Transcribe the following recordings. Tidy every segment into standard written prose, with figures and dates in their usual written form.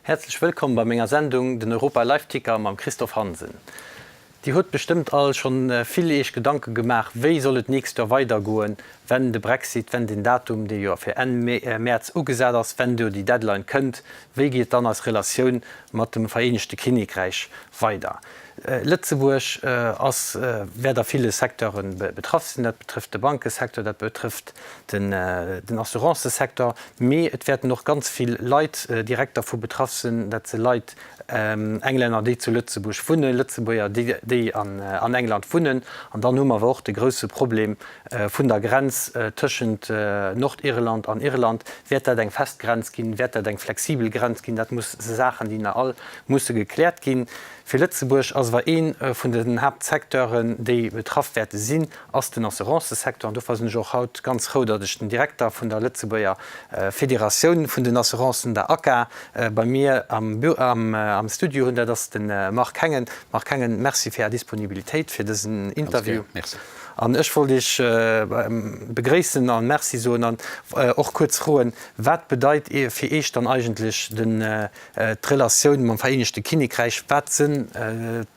Häerzlech wëllkomm bei menger Sendung den Europa Live Ticker mam Christophe Hansen. Dir hutt bestëmmt all schonn vill Iech Gedanke gemaach, wéi soll et nächst Joer weidergoen, wenn de Brexit, wenn den Datum, dee jo fir Enn Mäerz ugesat ass, wenn do déi Deadline kënnt, wéi geet dann eis Relatioun mat dem Vereenegte Kinnekräich weider? Lëtzebuerg ass, wäert a ville Secteure betraff sinn. Dat betrëfft de Bankesecteur, dat betrëfft den Assurancesecteur, mee et wäerten och ganz vill Leit direkt dervu betraff sinn. Dat si Leit, Englänner, déi zu Lëtzebuerg wunnen, Lëtzebuerger, déi an England wunnen. An dann hu mer awer och de grousse Problem vun der Grenz tëschent Nordirland an Irland. Wäert dat eng fest Grenz ginn? Wäert dat eng flexibel Grenz ginn? Dat muss si Saachen, déi nach all musse gekläert ginn. Fir Lëtzebuerg ass awer ee vun den Haaptsecteuren, déi betraff wäerte sinn, ass den Assurancesecteur. An dofir sinn ech och haut ganz frou, datt ech den Direkter vun der Lëtzebuerger Federatioun vun den Assurancen, der ACA, bei mir am Studio hunn. Dat ass de Marc Hengen. Marc Hengen, Merci fir Är Disponibilitéit fir dësen Interview. An ech wollt Iech begréissen a Merci soen an och kuerz froen, Wat bedeit fir Iech dann eigentlech den D'Relatioun mam Vereenegte Kinnekräich, wat sënn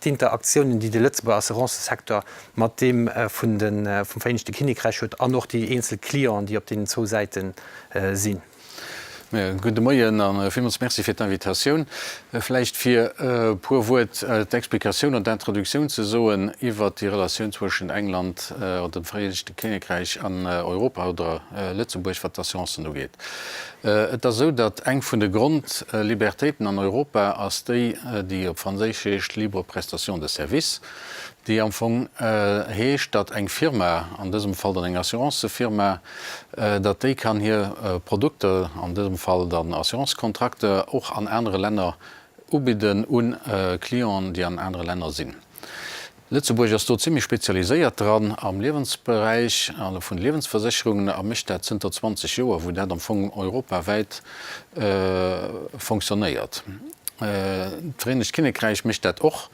d'Interaktiounen, déi de Lëtzebuerger Assurancesecteur mat deem vun de vum Vereenegte Kinnekräich huet an och déi eenzel Clienten, déi op deenen zwou Säite sinn? Gudde Moien a villmools Merci fir d'Invitatioun. Vläicht fir e puer Wuert d'Explikatioun an d'Introduktioun ze soen iwwert déi Relatioun zwëschen England oder dem Vereenegte Kinnekräich an Europa oder Lëtzebuerg, wat d'Assurancen ugeet. Et ass esou, datt eng vun de Grondlibertéiten an Europa ass déi, déi op Franséisch heescht libre prestation de services, déi am Fong heescht, datt eng Firma, an dësem Fall dann eng Assurancefirma, datt déi kann hir Produkter, an dësem Fall dann Assurancekontrakter, och an anere Länner ubidden u Clienten, déi an anere Länner sinn. Lëtzebuerg ass do zimlech spezialiséiert dran am Liewensberäich a vun de Liewensversécherungen a mécht dat zënter 20 Joer, wou dat am Fong europawäit fonctionnéiert. D'Vereenegt Kinnekräich mécht dat och.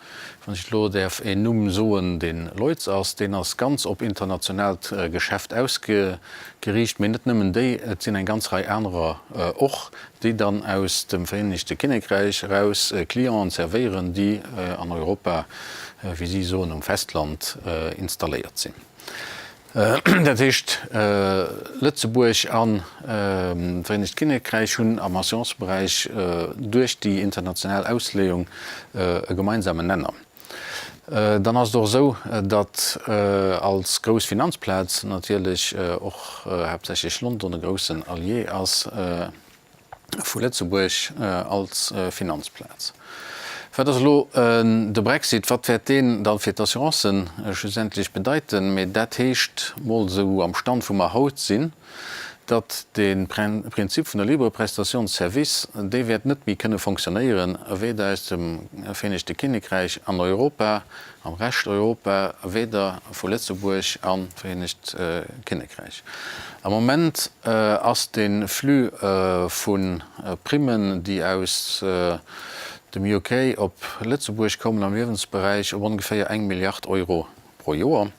Wann ech elo däerf een Numm soen, dee Lloyds ass, deen ass ganz op internationaalt Geschäft ausgeriicht, mee net nëmmen déi, et sinn eng ganz Rei anerer och. déi dann aus dem Vereenegte Kinnekräich eraus Clienten zerwéieren, déi an Europa, wéi si soen, um Festland installéiert sinn. Dat heescht, Lëtzebuerg an d'Vereenegt Kinnekräich hunn am Assuranceberäich duerch déi international Ausleeung e gemeinsamen Nenner. Dann ass et och esou, datt als grouss Finanzplaz natierlech och haaptsächlech London e groussen Allié ass vu Lëtzebuerg als Finanzplaz. Wat ass elo de Brexit? Wat wäert deen da fir d'Assurancen schlussendlech bedeiten? Mee dat heescht mol esou am Stand wou mer haut sinn, datt de Prinzip vun der libre prestation de services, dee wäert net méi kënne fonctionnéieren, weder aus dem Vereenegte Kinnekräich an Europa, am Rescht Europa, weder vu Lëtzebuerg an d'Vereenegt Kinnekräich. Am Moment ass de Flux vu Primmen, déi aus dem UK op Lëtzebuerg kommen, am Liewensberäich op ongeféier eng Milliard Euro pro Joer.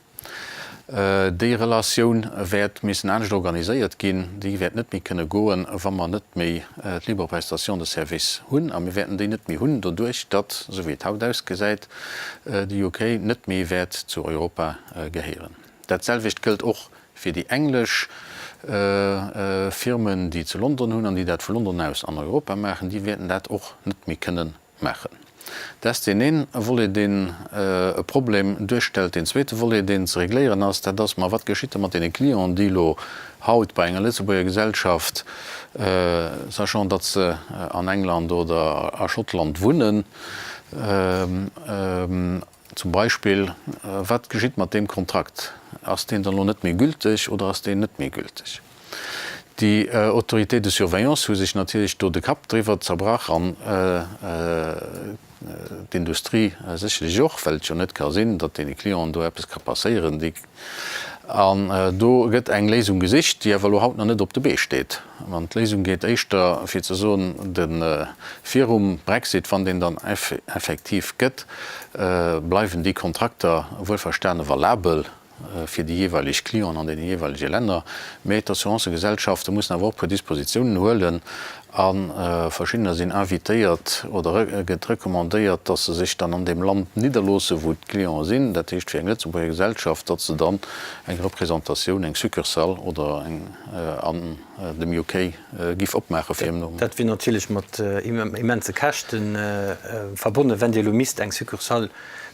Déi Relatioun wäert missen anescht organiséiert ginn. Déi wäert net méi kënne goen, wa mer net méi d'libre prestation de services hunn. A mir wäerten déi net méi hunn, doduerch datt, esou wéi et haut ausgesäit, de UK net méi wäert zu Europa gehéieren. Dat selwecht gëllt och fir déi englesch Firmen, déi zu London hunn an déi dat vu London aus an Europa maachen. Déi wäerten dat och net méi kënnen maachen. Dat ass deen een Volet, deen e Problem duerstellt. Deen zweete Volet, deen ze regléieren ass, dat ass, ma wat geschitt da mat deene Clienten, déi elo haut bei enger Lëtzebuerger Gesellschaft, sachant datt se an England oder a Schottland wunnen, Zum Beispill, Wat geschitt mat deem Kontrakt? Ass deen dann elo net méi gülteg oder ass deen net méi gülteg? Déi Autorités de surveillance hu sech natierlech do de Kapp driwwer zerbrach an d'Industrie sécherlech och, well et jo net ka sinn, datt deene Clienten do eppes ka passéieren. Déi An do gëtt eng Léisung gesicht, déi awer elo haut nach net op de Bee steet. An d'Léisung geet éischter, fir ze soen, de virum Brexit, wann deen dann effektiv gëtt, bleiwen déi Kontrakter wuelverstane valabel fir déi jeeweileg Clienten an deene jeeweilege Länner. Mä d'Assurancëgesellschafte mussen awer och e puer Dispositiounen huelen. A verschiddener sinn invitéiert oder gëtt recommandéiert, datt se sech dann an deem Land nidderloossen, wou d'Clienten sinn. Dat heescht fir eng Lëtzebuerger Gesellschaft, datt se dann eng Représentatioun, eng Succursale oder eng an dem UK giff opmaache fir hirem Numm. Dat wier natierlech mat immense Käschte verbonnen, wenn Dir elo misst eng Succursale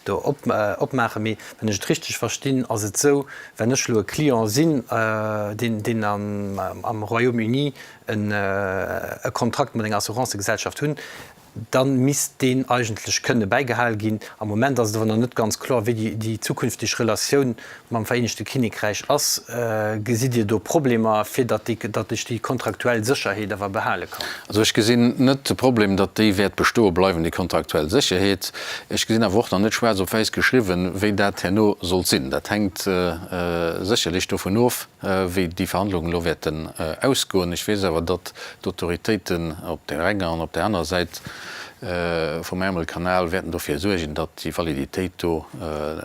do opmaachen. Mee wann ech et richteg verstinn, ass et esou, wenn ech elo e Client sinn, deen am Royaume-Uni e Kontrakt mat enger Assurancëgesellschaft hunn, da misst deen eigentlech kënne bäigehal ginn. Am Moment ass et awer nach net ganz kloer, wéi déi zukünfteg Relatioun mam Vereenegte Kinnekräich ass. Gesitt Dir do Problemer, fir datt ech déi kontraktuell Sécherheet awer behale kann? Also ech gesinn net de Problem, datt déi wäert bestoe bleiwen, déi kontraktuell Sécherheet. Ech gesinn awer och nach net schwaarz op wäiss geschriwwen, wéi dat herno sollt sinn. Dat hänkt sécherlech dovun of, wéi déi Verhandlungen elo wäerten ausgoen. Ech weess awer, datt d'Autoritéiten op där enger an op där anerer Säit vum Ärmelkanal wäerten dofir suergen, datt déi Validitéit do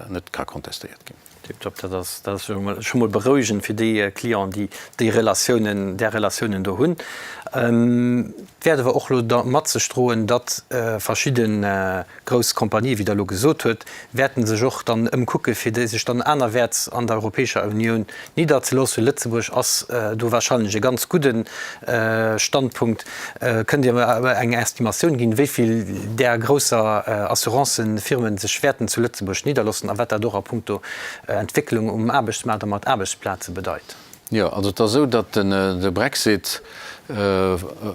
net ka kontestéiert ginn. Tiptop, dat ass, dat ass scho mol berouegend fir déi Clienten, déi déi Relatiounen, där Relatiounen do hunn. Et wäert awer och elo da mat sech droen, datt verschidde Grouss Kompanië, wéi Der elo gesot huet, wäerten sech och dann ëmkucke fir sech dann anerwäerts an der Europäescher Unioun nidderzeloossen. Lëtzebuerg ass do wahrscheinlech e ganz gudde Standpunkt. Kënnt Dir mer eng Estimatioun ginn, wéi vill där grousser Assurancëfirmen sech wäerten zu Lëtzebuerg nidderloossen a wat dat och a puncto Entwécklung um Aarbechtsmaart a mat Aarbechtsplaze bedeit? Jo, also et ass esou, datt de Brexit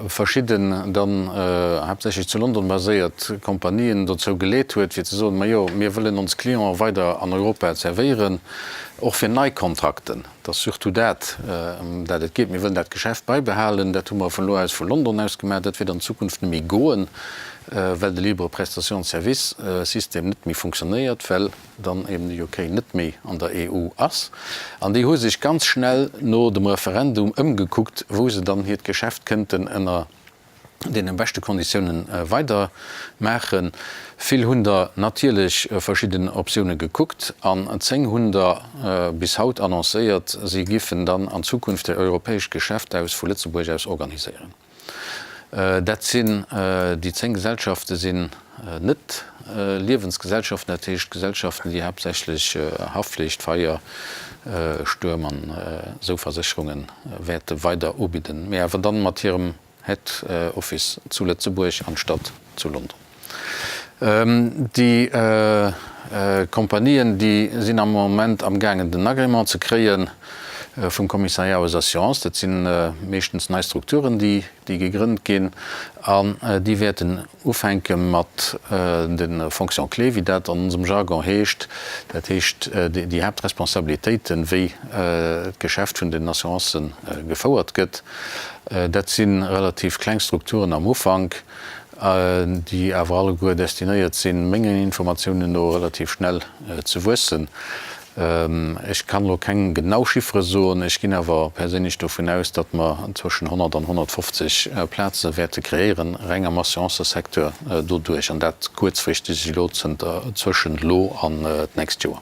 verschidden, dann haaptsächlech zu London baséiert Kompanien dozou geleet huet, fir ze soen, Majo, mir wëllen ons Clienten weider an Europa zerwéieren, och fir nei Kontrakten. Et ass surtout dat, ëm dat et geet. Mir wëllen dat Geschäft baibehalen. Dat hu mer vun elo aus vu London aus gemaach. Dat wäert an Zukunft net méi goen, well de libre prestation de services-System net méi funktionéiert, well, dann eben de UK net méi an der EU ass. An déi hu sech ganz schnell no dem Referendum ëmgekuckt, wou se dann hiert Geschäft kënnten ënner deene beschte Konditiounen weider maachen. Vill hunn der natierlech verschidden Optioune gekuckt an 10 hunn der bis haut annoncéiert, si giffen dann an Zukunft hiert europäescht Geschäft aus vu Lëtzebuerg aus organiséieren. Dat sinn, déi 10 Gesellschafte sinn net Liewensgesellschaften, dat heescht Gesellschaften, déi haaptsächlech Haftflicht, Feier, Stuerm an esou Versécherunge wäerte weider ubidden, mee awer dann mat hirem Head Office zu Lëtzebuerg anstatt zu London. Déi Kompanien, déi sinn am Moment amgaangen den Agrément ze kréie vum Commissariat aux assurances. Dat si meeschtens nei Strukturen, déi gegrënnt ginn an déi wäerten ufänke mat de Fonctions clés, wéi dat an onsem Jargon heescht, dat heescht déi Haaptresponsabilitéiten, wéi d'Geschäft vun den Assurancë gefouert gëtt. Dat si relativ kleng Strukturen am Ufank. déi awer alleguer destinéiert sinn, mengen Informatiounen no, relativ schnell ze wuessen. Ech kann elo keng genau Chiffere soen, ech ginn awer perséinlech dovun aus, datt mer zwëschen 100 an 150 Plaze wäerte kreéieren, reng am Assurancësecteur doduerch, an dat kuerzfristeg elo zënter zwëschen elo an d'nächst Joer.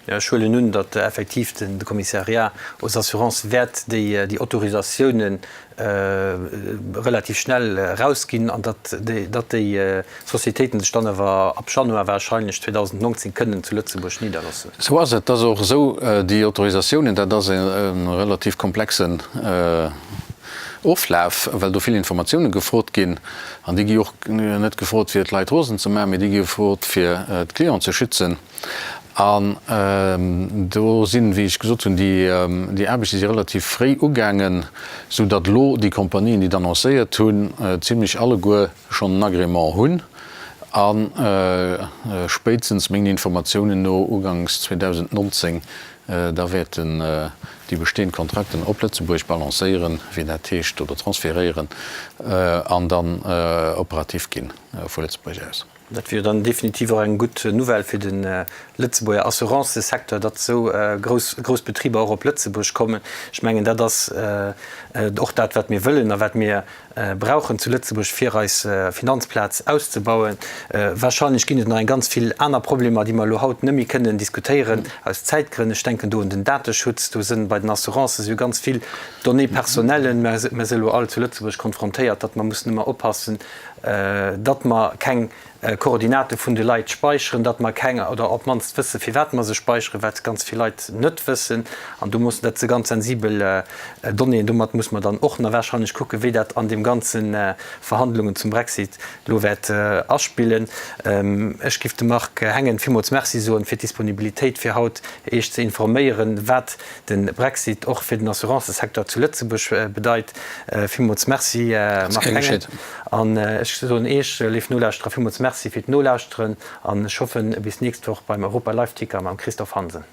Jo, ech huelen un, datt effektiv de Commissariat aux assurances wäert déi Autorisatiounen relativ schnell erausginn an datt déi Sociétéiten sech dann awer ab Januar wahrscheinlech 2019 kënnen zu Lëtzebuerg nidderloossen. Sou ass et. Et ass och esou, déi Autorisatiounen, dat ass e relativ komplexen Oflaf, well do vill Informatiounen gefrot ginn. An déi gi och net gefrot, fir d'Leit rosen ze maachen, mee déi gi gefrot, fir d'Clienten ze schützen. An do sinn, wéi ech gesot hunn, déi Aarbechte si relativ fréi ugaangen, sou datt elo déi Kompanien, déi et annoncéiert hunn, zimlech alleguer schonn en Agrément hunn a spéitstens, mengen Informatiounen no, uganks 2019 da wäerten déi bestehend Kontrakten op Lëtzebuerg balancéieren, wéi dat heescht, oder transféréieren an dann operativ gi vu Lëtzebuerg aus. Dat wier dann definitiv och eng gutt Nouvelle fir de Lëtzebuerger Assurancësecteur, datt esou grouss, grouss Betriber och op Lëtzebuerg kommen. Ech mengen, dat ass och dat, wat mir wëllen a wat mir brauchen zu Lëtzebuerg, fir eis Finanzplaz auszebauen. Wahrscheinlech ginn et nach eng ganz vill aner Problemer, déi mer elo haut net méi kënnen diskutéieren aus Zäitgrënn. Ech denken do un den Dateschutz. Do sënn bei. Bei den Assurancë si jo ganz vill Données personnelles. Mer si elo all zu Lëtzebuerg konfrontéiert, datt mer mussen ëmmer oppassen, datt mer keng Koordinate vun de Leit speicheren, datt mer keng, oder op d'mannst wësse firwat mer se speicheren, wat ganz vill Leit net wëssen. An do mussen, dat si ganz sensibel Donnéeën, domat muss mer dann och nach wahrscheinlech kucken, wéi dat an deem ganze Verhandlungen zum Brexit elo wäert aspillen. Ech géif dem Marc Hengen villmools Merci soen fir d'Disponibilitéit, fir haut Iech ze informéieren, wat de Brexit och fir den Assurancesecteur zu Lëtzebuerg bedeit. Villmools Merci, Marc Hengen. An ech soen Iech, léif Nolauschterer, villmools Merci fir d'Nolauschteren an ech hoffen, bis d'nächst Woch beim Europa Live Ticker mam Christophe Hansen.